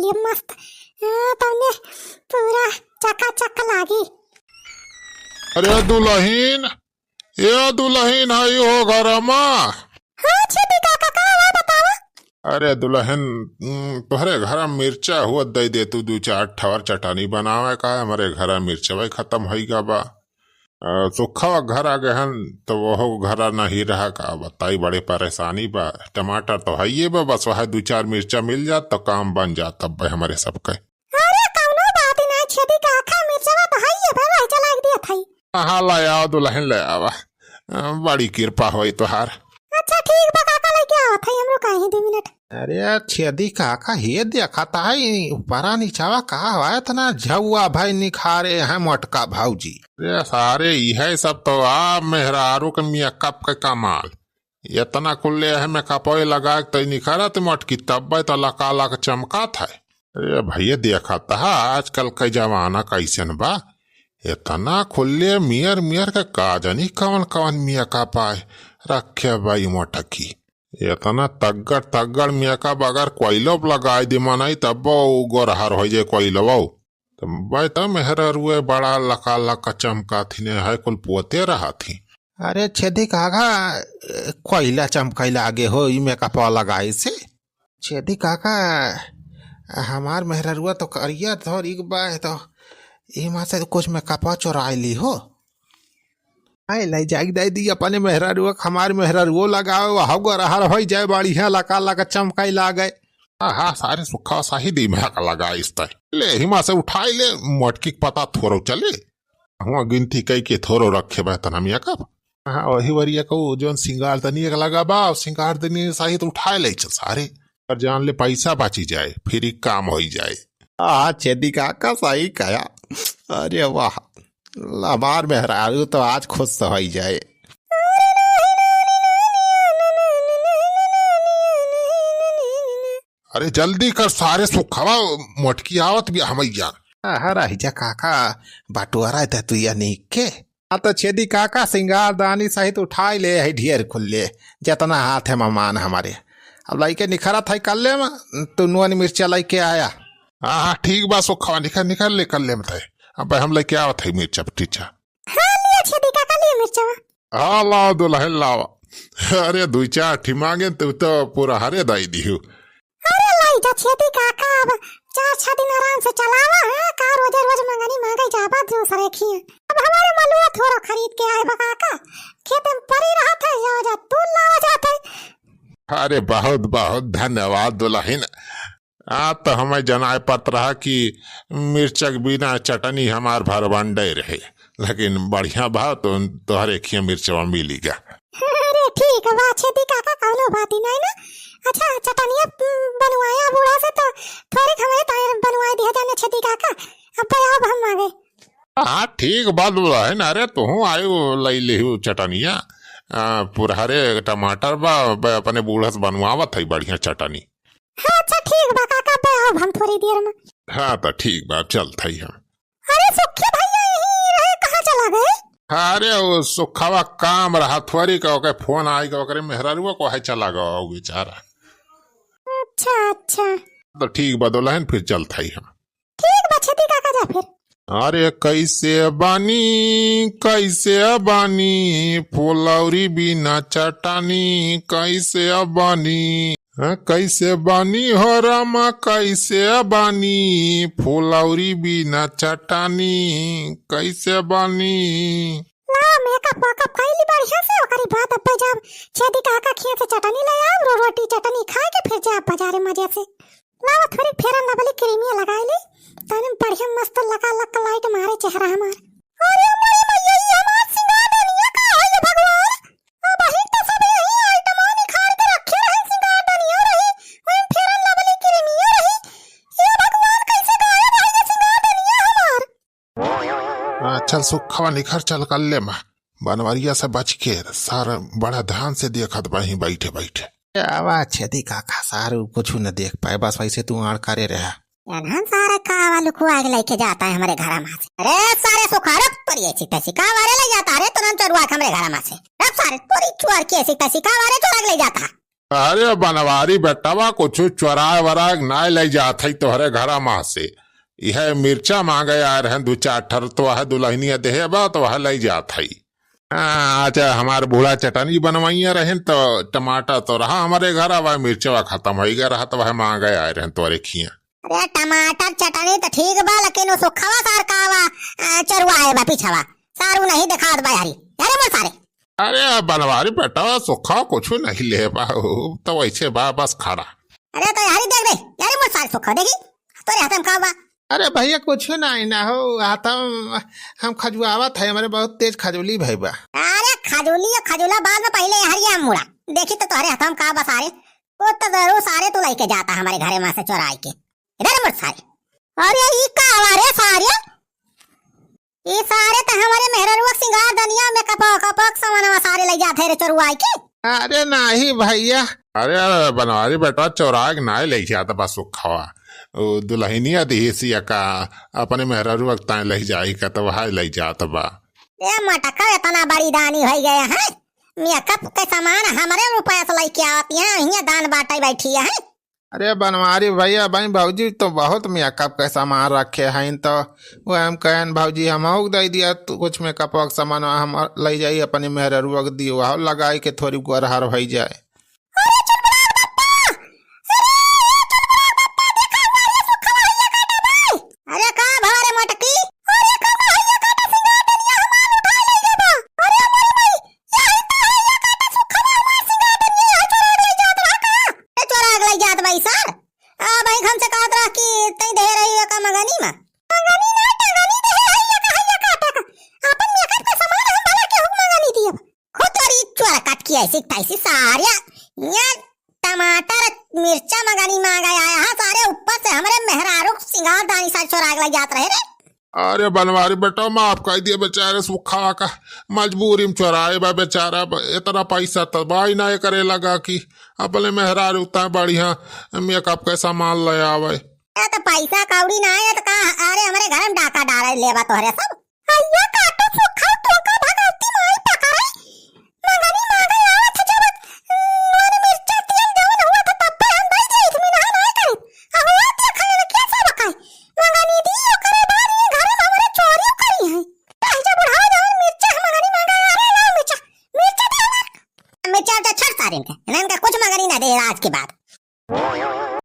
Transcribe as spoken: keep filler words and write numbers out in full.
ये मस्त, हाँ, तउने पूरा चकाचक लागी। अरे दुलहिन, ए दुलहिन, हई हो घरमा? हाँ छेदी काका, का हुआ बतावा? अरे दुलहिन, उम, तोहरे घरा मिर्चा हुआ दइ दे तू, दू चार ठवर चटनी बनावे का, हमरे घरा मिर्चवा खतम होई गा बा। अ, सुखवा घर आ गए हन, तो वहो घरा नहीं रहा का बताई, बड़े परेशानी बा। टमाटर तो हइये बा, बस वह दू चार मिर्चा मिल जात तो काम बन जात तब हमरे सबके। अरे कौनो बात ना, छेदी काका, मिर्चवा तो हइये बा, वही चला के दिया थाई। हाँ, ले आवा दुलहिन, ले आवा। अ, बड़ी कृपा होई तोहार। अच्छा ठीक बा काका, लेके आवत है हमरो काहे दो मिनट। अरे छेदी काका, हे देखत है ऊपरा नीचवा का हुआ, इतना झउआ भाई निखारे हैं मोटका भौजी। अरे सारे इहे सब तो आ मेहरारू के मेकअप के कमाल। इतना कुल्ले है मेकअप लगा के तो निखरत मोटकी, तब्बे तो लका लक चमकत है। अरे भैया देखत है आजकल के जमाना कैसन बा, इतना खुल्ले मियर मियर के का जानी कवन कवन मेकअप आए रखे बाई मोटकी। इतना तगड़ तगड़ मेकअप अगर कोइलो पे लगाई दी मनई तब वो गोरहर हो जाए कोइलो। तो भाई तो मेहररुए बड़ा लका लका चमका थी ने है कुल पोते रहा थी। अरे छेदी काका, कोइला चमकैला आगे हो ई मेकअप लगाई से। छेदी काका, हमार मेहररुआ तो करिया थोड़ी बा है तो ई माँ से कुछ मेकअप चोराई ली हो। आए लाई जाग दे दी अपने मेहरारुआ, हमार मेहरारुओ लगावे, वह गोरहर होई जाए, बढ़िया लका लका चमकाई लागे। आहा, सारे सुखा साही दिमाग लगा इस तय। ले, हिमा से उठाई ले, मोटकी के पता थोरो चले। हुआ गिनती कई के थोरो रखे बा तना मेकअप। हाँ, वही वरिया को जोन सिंगार दनी एक लगा बा, और सिंगार दनी साही तो उठाए ले चल सारे। और जान ले पैसा बची जाए, फिर ही काम होई जाए। आ, छेदी काका सही कहा। अरे वाह, हमार मेहरारू तो आज खुश होई जाए। अरे जल्दी कर सारे सुखवा, मोटकी आवत बिया हमैया। हाँ, रही जा काका, बटुआरा दे तू या नीक के। हाँ, तो छेदी काका सिंगार दानी सहित उठाई ले है ढेर खुल्ले, जितना हाथ है मेहमान हमारे। अब लइके निखरत है कल्ले में, तू नून मिर्चा लइके आया। हाँ, हाँ, ठीक बा, सुखवा निखर, निखर ले कल्ले में तय। अब हम लइके आवत है मिर्चा टीचा। हाँ, लिया छेदी काका, लिया मिर्चा। हाँ, लाओ दुलहिन, लाओ। अरे, दुई चार ठी मांगे, तू तो पूरा हरे दाई दिहू। अरे लाई जा छेदी काका, अब चार छह दिन आराम से चलावा है, का रोजे रोज मंगनी मांगे जाबा दूसरे खिए। अब हमारे मलुआ थोरो खरीद के आए बा काका, खेत में परी रहत है, जाओ जा तू लावा जात है। अरे बहुत बहुत धन्यवाद दुलहिन। आ तो हमें जनाए पत रहा कि मिर्चक बिना चटनी हमार भरबंडे रहे। लेकिन बढ़िया बा तो तोहरे खिया मिर्चवा मिली गा। अरे ठीक बा छेदी काका, कौनो बात ही नहीं ना। अच्छा चटनिया, उम, बनवाया बूढ़ा से तो थोड़े हमरे ताए बनवाए दिया जाने छेदी काका। अब अब हम आ गए। हाँ ठीक बा दुलहिन, अरे तुहू आयु लई लिहू चटनिया। आ, पुरहरे टमाटर बा, ब-, अपने बूढ़ा से बनवावत है बढ़िया चटनी। हाँ अच्छा ठीक बा काका, अब अब हम थोड़ी देर में। हाँ तो ठीक बा, अब चलत है हम। अरे सुखी भैया यही रहे, कहाँ चला गए? अरे वो सुखवा काम रहा थोड़ी का, ओके फोन आई का, ओकरे मेहरारुआ को है चला गवा वो बेचारा। अच्छा अच्छा। तो ठीक बा दुलहिन, फिर चलत है हम। ठीक बा छेदी काका, जा फिर। अरे कैसे बानी, कैसे बानी, फुलौरी बिना चटानी, कैसे बानी। हाँ, कैसे बानी हो रामा, कैसे बानी, फुलौरी बिना चटानी, कैसे बानी। लावा मेकअप वेकअप कइली बढ़िया से, ओकरी बाद अब जब छेदी काका खिया से चटनी ले आव, रो-, रोटी चटनी खाए के फिर जाब बाजारे मजे से। लावा थोड़ी Fair and Lovely क्रीमिया लगाई ली, तनी बढ़िया मस्त लका लक लाइट मारे चेहरा हमार। अरे मोरी मैया, ई हमार सिंगार दनिया का है ये भगवान? अबहीं तो सब यही आइटमवा निखार के रखे रहे, सिंगार दनिया रही, वही Fair and Lovely क्रीमिया रही। ये भगवान कैसे गायब है ये सिंगार दनिया हमार? हाँ, चल सुखवा निखर चल कल्ले मा। बनवरिया से बच के, सार बड़ा ध्यान से देखत बा ही बैठे बैठे। आवा छेदी काका, सार कुछ न देख पाए, बस वैसे तू आड़ करे रहा। एनहन सारे कावा लुकुआ के लेके जाता है हमरे घरा मा से। अरे सारे सुखारो तोरी ऐसी तैसी का वारे ले जाता, अरे तुरंत चोरवा के हमरे घरा मा से। अब सारे तोरी चोर के ऐसी तैसी का वारे चोरा के ले जाता। अरे बनवारी बेटवा, कुछ चोराए वराए नाय लइ जात है तोहरे घरा मा से। इहे मिर्चा माँगे आए रहन दू चार ठर, तो वह दुलहिनिया देहे बा, तो वह लइ जात है। हाँ, अच्छा, हमार बूढ़ा चटनी बनवइया रहन, तो टमाटर तो रहा हमरे घर, अब मिर्चवा खतम होइ गया रहा, तो वह माँगे आए रहन तोरे खिया। अरे, टमाटर चटनी तो ठीक बा, लेकिन वो सुखवा सार का बा, अ, चरुआ है बा पीछवा, सारू नहीं दिखात बा यारी। अरे मोर सारे। अरे, बनवारी बेटा, सुखवा कुछ नहीं ले बा, वो तो वैसे बा, बस खड़ा। अरे, तो यारी देख दे, यारी मोर सारे सुखवा देखी, तोरे हाथ में का बा? अरे भैया, कुछ नहीं ना हो, आ तो हम, हम खजुआवत है, हमरे बहुत तेज खजुली भई बा। अरे खजुली और खजुला बाद में, पहले हरिया मुड़ा। देखी तो तोहरे हाथ में का बा सारे, वो तो जरूर सारे तू लइके जाता हमरे घरे मा से चोराई के। इधर मुड़ सारे। अरे ई का हवा रे सारे? ई सारे तो हमरे मेहररुआ के सिंगार दनिया में कपक कपक सामानवा सारे लइ जात है रे चोरुआई के। अरे नाही भैया। अरे, अरे, बनवारी बेटवा चोराए के नाय लइ जात बा सुखवा। ओ, दुलहिनिया दिहिस या का, अपने मेहररुआ के ताई लइ जाई का, तो वह लइ जात बा। ए मटका, इतना बड़ी दानी होइ गया है, मेकअप के सामान हमरे रुपया से लइके आवत है, हियाँ दान बाँटे बैठी है। अरे बनवारी भैया, भाई भौजी तो बहुत मेकअप के सामान रखे हैं, तो वह हम कहन भौजी हमहू के दइ दिया, तू कुछ मेकअप के सामान हम लइ जाई अपनी मेहररुआ के दी, वह लगाई के थोड़ी गोरहर होइ जाए। अरे चुलबुलार बप्पा! अरे ए चुलबुलार बप्पा, देखा हुआ रे सुखवा हैया काटा भाई। अरे का भवा रे मटकी? अरे का हैया काटा सिंगार दनिया हमार उठा लइ गबा। अरे मोरी माई, यही तो हैया काटा सुखवा हमार सिंगार दनिया यही चोराग लइ जात रहा का? ए चोराग लइ जात भाई सर। आ भाई हमसे कहत रहा कि तई दे रही है का मंगनी मा। मंगनी ना टंगनी दे हैया का हैया काटा का। अपन मेकअप का सामान हम भला केहू मंगनी दियब। हो तोरी चोर कट की ऐसी तैसी सारिया। ये टमाटर मिर्चा मंगनी माँगे आया है सारे, ऊपर से हमरे मेहरारू सिंगार दानी सारे चोराग लइ जात रहे रे। अरे बनवारी बेटा, माफ कर दिया बेचारे सुखवा का, मजबूरी में चोराए बा बेचारा, ब-, इतना पैसा तो बाई ना करे लगा कि अपने मेहरारू उतना बढ़िया मेकअप के सामान लइ आवे। ए तो पैसा कौड़ी ना है तो का, अरे हमरे घर में डाका डारे लेबा तोहरे सब। हैया काटा सुखा तोका भगवती माई पकड़े। मंगनी माँगे आवत है जब नून मिर्चा तेल जवन हुआ था तब पे हम दइ दिए, इसमें ना ना करे। अब वो देखा ना कैसा बकाए। मंगनी दी ओकरे बाद ये घर में हमरे चोरी करी है। ताई जब बुढ़ाओ जवन मिर्चा है मंगनी माँगे, अरे ना मिर्चा, मिर्चा दे हमार। मिर्चा तो छोड़ सारे इनके, ना इनका कुछ मंगनी ना दे आज के बाद।